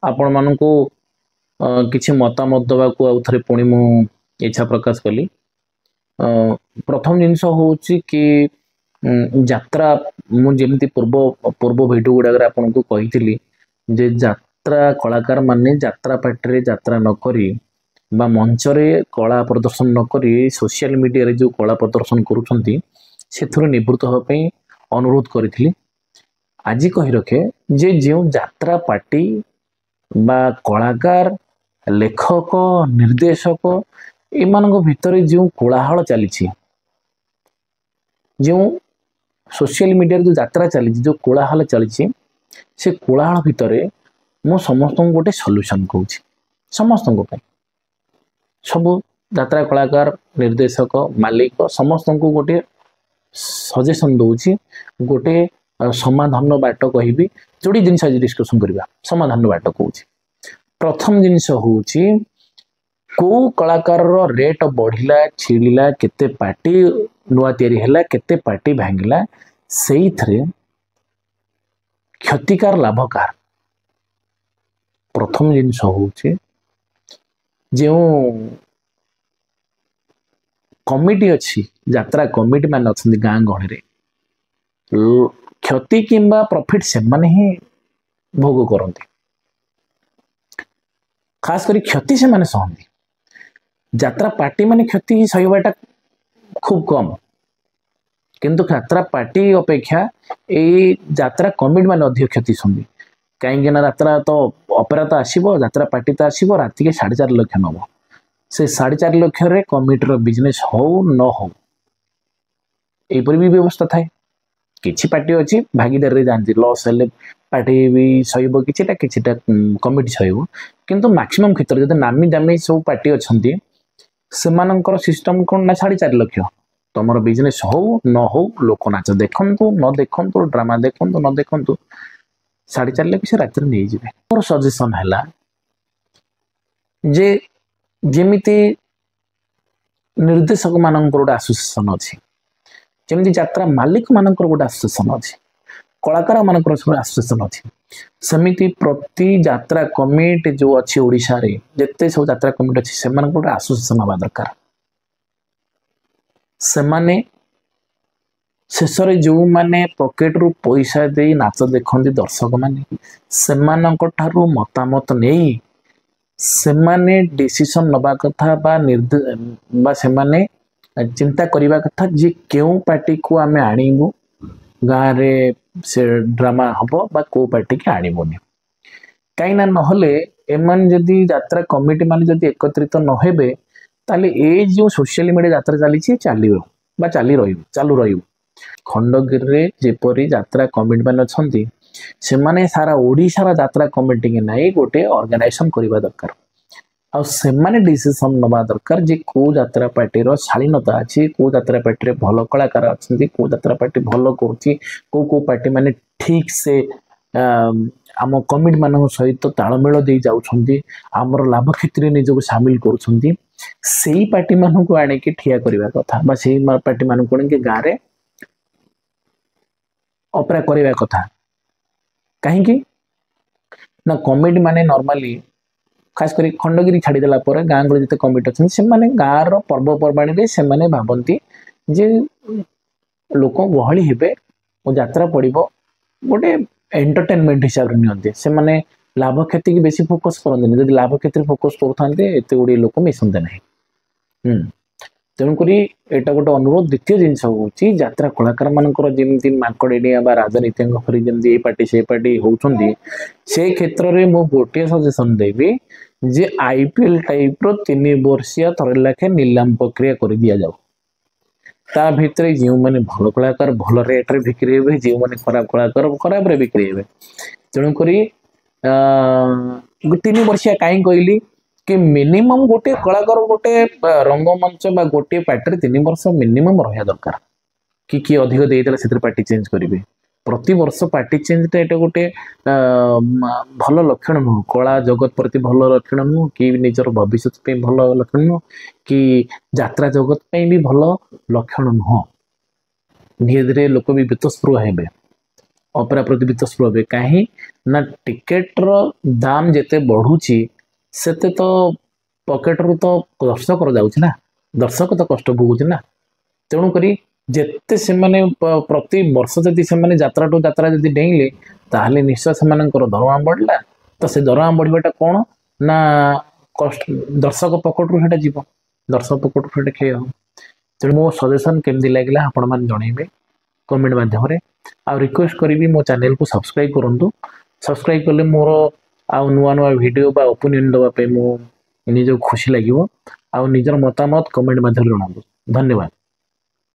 ଆପଣମାନଙ୍କୁ କିଛି ମତାମତ ଦେବାକୁ ଆଉ ଥରେ ପୁଣି ମୁଁ ଇଚ୍ଛା ପ୍ରକାଶ କଲି। ପ୍ରଥମ ଜିନିଷ ହେଉଛି କି ଯାତ୍ରା, ମୁଁ ଯେମିତି ପୂର୍ବ ପୂର୍ବ ଭିଡ଼ିଓ ଗୁଡ଼ାକରେ ଆପଣଙ୍କୁ କହିଥିଲି ଯେ ଯାତ୍ରା କଳାକାରମାନେ ଯାତ୍ରା ପାର୍ଟିରେ ଯାତ୍ରା ନ କରି ବା ମଞ୍ଚରେ କଳା ପ୍ରଦର୍ଶନ ନ କରି ସୋସିଆଲ ମିଡ଼ିଆରେ ଯେଉଁ କଳା ପ୍ରଦର୍ଶନ କରୁଛନ୍ତି, ସେଥିରୁ ନିବୃତ୍ତ ହେବା ପାଇଁ ଅନୁରୋଧ କରିଥିଲି। ଆଜି କହି ରଖେ ଯେ ଯେଉଁ ଯାତ୍ରା ପାର୍ଟି ବା କଳାକାର, ଲେଖକ, ନିର୍ଦ୍ଦେଶକ ଏମାନଙ୍କ ଭିତରେ ଯେଉଁ କୋଳାହଳ ଚାଲିଛି, ଯେଉଁ ସୋସିଆଲ ମିଡ଼ିଆରେ ଯେଉଁ ଯାତ୍ରା ଚାଲିଛି, ଯେଉଁ କୋଳାହଳ ଚାଲିଛି, ସେ କୋଳାହଳ ଭିତରେ ମୁଁ ସମସ୍ତଙ୍କୁ ଗୋଟେ ସଲ୍ୟୁସନ୍ କହୁଛି। ସମସ୍ତଙ୍କ ପାଇଁ, ସବୁ ଯାତ୍ରା କଳାକାର, ନିର୍ଦ୍ଦେଶକ, ମାଲିକ ସମସ୍ତଙ୍କୁ ଗୋଟେ ସଜେସନ୍ ଦେଉଛି, ଗୋଟେ ସମାଧାନର ବାଟ କହିବି। ଯୋଡ଼ି ଜିନିଷ ଆଜି ଡିସ୍କସନ୍ କରିବା, ସମାଧାନର ବାଟ କହୁଛି। ପ୍ରଥମ ଜିନିଷ ହେଉଛି, କୋଉ କଳାକାରର ରେଟ୍ ବଢ଼ିଲା, ଛିଡ଼ିଲା, କେତେ ପାର୍ଟି ନୂଆ ତିଆରି ହେଲା, କେତେ ପାର୍ଟି ଭାଙ୍ଗିଲା, ସେଇଥିରେ କ୍ଷତିକାର ଲାଭ କାହାର? ପ୍ରଥମ ଜିନିଷ ହେଉଛି, ଯେଉଁ କମିଟି ଅଛି, ଯାତ୍ରା କମିଟି ମାନେ ଅଛନ୍ତି ଗାଁ ଗହଳିରେ, କ୍ଷତି କିମ୍ବା ପ୍ରଫିଟ୍ ସେମାନେ ହିଁ ଭୋଗ କରନ୍ତି। ଖାସ କରି କ୍ଷତି ସେମାନେ ସହନ୍ତି। ଯାତ୍ରା ପାର୍ଟି ମାନେ କ୍ଷତି ସହିବାଟା ଖୁବ୍ କମ୍, କିନ୍ତୁ ଯାତ୍ରା ପାର୍ଟି ଅପେକ୍ଷା ଏଇ ଯାତ୍ରା କମିଟି ମାନେ ଅଧିକ କ୍ଷତି ସହନ୍ତି। କାହିଁକି ନା ଯାତ୍ରା ତ ଅପେରା ତ ଆସିବ, ଯାତ୍ରା ପାର୍ଟି ତ ଆସିବ, ରାତିକି 4.5 ଲକ୍ଷ ନେବ। ସେ 4.5 ଲକ୍ଷରେ କମିଟିର ବିଜନେସ୍ ହଉ ନ ହଉ, ଏଇପରି ବି ବ୍ୟବସ୍ଥା ଥାଏ। କିଛି ପାର୍ଟି ଅଛି ଭାଗିଦାରୀରେ ଯାଆନ୍ତି, ଲସ୍ ହେଲେ ପାର୍ଟି ବି ସହିବ କିଛିଟା, କିଛିଟା କମିଟି ସହିବ। କିନ୍ତୁ ମାକ୍ସିମମ୍ କ୍ଷେତ୍ରରେ ଯଦି ନାମୀ ଦାମୀ ସବୁ ପାର୍ଟି ଅଛନ୍ତି, ସେମାନଙ୍କର ସିଷ୍ଟମ କ'ଣ ନା 4.5 ଲକ୍ଷ, ତମର ବିଜନେସ୍ ହଉ ନ ହଉ, ଲୋକ ନାଚ ଦେଖନ୍ତୁ ନ ଦେଖନ୍ତୁ, ଡ୍ରାମା ଦେଖନ୍ତୁ ନ ଦେଖନ୍ତୁ, 4.5 ଲକ୍ଷ ସେ ରାତିରେ ନେଇଯିବେ। ମୋର ସଜେସନ୍ ହେଲା ଯେ ଯେମିତି ନିର୍ଦ୍ଦେଶକମାନଙ୍କର ଗୋଟେ ଆସୋସିଏସନ୍ ଅଛି, ଯେମିତି ଯାତ୍ରା ମାଲିକମାନଙ୍କର ଗୋଟେ ଆସୋସିଏସନ୍ ଅଛି, କଳାକାରମାନଙ୍କର ସବୁ ଆସୋସିଏସନ୍ ଅଛି, ସେମିତି ପ୍ରତି ଯାତ୍ରା କମିଟି ଯେଉଁ ଅଛି ଓଡ଼ିଶାରେ, ଯେତେ ସବୁ ଯାତ୍ରା କମିଟି ଅଛି, ସେମାନଙ୍କର ଗୋଟେ ଆସୋସିଏସନ୍ ହେବା ଦରକାର। ସେମାନେ ଶେଷରେ ଯେଉଁମାନେ ପକେଟରୁ ପଇସା ଦେଇ ନାଚ ଦେଖନ୍ତି ଦର୍ଶକମାନେ, ସେମାନଙ୍କ ଠାରୁ ମତାମତ ନେଇ ସେମାନେ ଡିସିସନ୍ ନେବା କଥା ବା ସେମାନେ ଚିନ୍ତା କରିବା କଥା ଯେ କେଉଁ ପାର୍ଟିକୁ ଆମେ ଆଣିବୁ ଗାଁରେ, ସେ ଡ୍ରାମା ହବ, ବା କେଉଁ ପାର୍ଟିକି ଆଣିବୁନି। କାହିଁକିନା ନହେଲେ ଏମାନେ ଯଦି ଯାତ୍ରା କମିଟି ମାନେ ଯଦି ଏକତ୍ରିତ ନ ହେବେ, ତାହେଲେ ଏ ଯେଉଁ ସୋସିଆଲ ମିଡ଼ିଆ ଯାତ୍ରା ଚାଲିଛି ଚାଲିବ ବା ଚାଲି ରହିବ, ଚାଲୁ ରହିବ। ଖଣ୍ଡଗିରିରେ ଯେପରି ଯାତ୍ରା କମିଟି ମାନେ ଅଛନ୍ତି, ସେମାନେ ସାରା ଓଡ଼ିଶାର ଯାତ୍ରା କମିଟିକି ନେଇ ଗୋଟେ ଅର୍ଗାନାଇଜେସନ କରିବା ଦରକାର। ଆଉ ସେମାନେ ଡିସିସନ ନେବା ଦରକାର ଯେ କେଉଁ ଯାତ୍ରା ପାର୍ଟିର ଶାଳୀନତା ଅଛି, କେଉଁ ଯାତ୍ରା ପାର୍ଟିରେ ଭଲ କଳାକାର ଅଛନ୍ତି, କେଉଁ ଯାତ୍ରା ପାର୍ଟି ଭଲ କରୁଛି, କେଉଁ କେଉଁ ପାର୍ଟି ମାନେ ଠିକ୍ ସେ ଆମ କମିଟି ମାନଙ୍କ ସହିତ ତାଳମେଳ ଦେଇ ଯାଉଛନ୍ତି, ଆମର ଲାଭ କ୍ଷତିରେ ନିଜକୁ ସାମିଲ କରୁଛନ୍ତି। ସେଇ ପାର୍ଟିମାନଙ୍କୁ ଆଣିକି ଠିଆ କରିବା କଥା ବା ସେଇ ପାର୍ଟିମାନଙ୍କୁ ଆଣିକି ଗାଁରେ ଅପେରା କରିବା କଥା। କାହିଁକି ନା କମିଟି ମାନେ ନର୍ମାଲି, ଖାସ କରି ଖଣ୍ଡଗିରି ଛାଡ଼ିଦେଲା ପରେ ଗାଁ ଗହଳି ଯେତେ କମିଟି ଅଛନ୍ତି, ସେମାନେ ଗାଁର ପର୍ବପର୍ବାଣିରେ ସେମାନେ ଭାବନ୍ତି ଯେ ଲୋକ ଗହଳି ହେବେ ଓ ଯାତ୍ରା ପଡ଼ିବ, ଗୋଟେ ଏଣ୍ଟରଟେନମେଣ୍ଟ ହିସାବରେ ନିଅନ୍ତି। ସେମାନେ ଲାଭ କ୍ଷତିକି ବେଶୀ ଫୋକସ୍ କରନ୍ତିନି। ଯଦି ଲାଭ କ୍ଷତିରେ ଫୋକସ୍ କରୁଥାନ୍ତେ, ଏତେ ଗୁଡ଼ିଏ ଲୋକ ମିଶନ୍ତେ ନାହିଁ। ତେଣୁକରି ଏଇଟା ଗୋଟେ ଅନୁରୋଧ। ଦ୍ୱିତୀୟ ଜିନିଷ ହେଉଛି, ଯାତ୍ରା କଳାକାରମାନଙ୍କର ଯେମିତି ମାଙ୍କଡ଼ିଆ ବା ରାଜନୀତିଙ୍କ ପରି ଯେମିତି ଏ ପାର୍ଟି ସେ ପାର୍ଟି ହେଉଛନ୍ତି, ସେ କ୍ଷେତ୍ରରେ ମୁଁ ଗୋଟିଏ ସଜେସନ୍ ଦେବି ଯେ ଆଇପିଏଲ୍ ଟାଇପ୍ର 3 ବର୍ଷିଆ ଥରେ ଲେଖେ ନିଲାମ ପ୍ରକ୍ରିୟା କରି ଦିଆଯାଉ। ତା ଭିତରେ ଯେଉଁମାନେ ଭଲ କଳାକାର ଭଲ ରେଟ୍ରେ ବିକ୍ରି ହେବେ, ଯେଉଁମାନେ ଖରାପ କଳାକାର ଖରାପରେ ବିକ୍ରି ହେବେ। ତେଣୁକରି 3 ବର୍ଷିଆ କାହିଁ କହିଲି କି ମିନିମମ୍ ଗୋଟିଏ କଳାକାର ଗୋଟେ ରଙ୍ଗମଞ୍ଚ ବା ଗୋଟିଏ ପାର୍ଟିରେ 3 ବର୍ଷ ମିନିମମ୍ ରହିବା ଦରକାର। କି କିଏ ଅଧିକ ଦେଇଦେଲେ ସେଥିରେ ପାର୍ଟି ଚେଞ୍ଜ କରିବେ। ପ୍ରତିବର୍ଷ ପାର୍ଟି ଚେଞ୍ଜଟା ଏଇଟା ଗୋଟେ ଭଲ ଲକ୍ଷଣ ନୁହଁ, କଳା ଜଗତ ପ୍ରତି ଭଲ ଲକ୍ଷଣ ନୁହଁ, କି ନିଜର ଭବିଷ୍ୟତ ପାଇଁ ଭଲ ଲକ୍ଷଣ ନୁହଁ, କି ଯାତ୍ରା ଜଗତ ପାଇଁ ବି ଭଲ ଲକ୍ଷଣ ନୁହଁ। ଧୀରେ ଧୀରେ ଲୋକ ବି ବୀତସ୍ପୃହ ହେବେ। ଅପେରା ପ୍ରତି ବିତସ୍ପୃହ ହେବେ। କାହିଁ ନା ଟିକେଟର ଦାମ ଯେତେ ବଢ଼ୁଛି ସେତେ ତ ପକେଟରୁ ତ ଦର୍ଶକର ଯାଉଛି ନା, ଦର୍ଶକ ତ କଷ୍ଟ ଭୋଗୁଛି ନା। ତେଣୁକରି ଯେତେ ସେମାନେ ପ୍ରତି ବର୍ଷ ଯଦି ସେମାନେ ଯାତ୍ରାଠୁ ଯାତ୍ରା ଯଦି ଡେଇଁଲେ, ତାହେଲେ ନିଶ୍ଚୟ ସେମାନଙ୍କର ଦରମା ବଢ଼ିଲା। ତ ସେ ଦରମା ବଢ଼ିବାଟା କ'ଣ ନା କଷ୍ଟ ଦର୍ଶକ ପକେଟରୁ ସେଇଟା ଯିବ, ଦର୍ଶକ ପକେଟରୁ ସେଇଟା କ୍ଷୟ ହେବ। ତେଣୁ ମୋ ସଜେସନ୍ କେମିତି ଲାଗିଲା ଆପଣମାନେ ଜଣେଇବେ କମେଣ୍ଟ ମାଧ୍ୟମରେ। ଆଉ ରିକ୍ୱେଷ୍ଟ କରିବି, ମୋ ଚ୍ୟାନେଲକୁ ସବସ୍କ୍ରାଇବ୍ କରନ୍ତୁ। ସବସ୍କ୍ରାଇବ୍ କଲେ ମୋର ଆଉ ନୂଆ ନୂଆ ଭିଡ଼ିଓ ବା ଓପିନିଅନ୍ ଦେବା ପାଇଁ ମୁଁ ନିଜକୁ ଖୁସି ଲାଗିବ। ଆଉ ନିଜର ମତାମତ କମେଣ୍ଟ ମାଧ୍ୟମରେ ଜଣାନ୍ତୁ। ଧନ୍ୟବାଦ।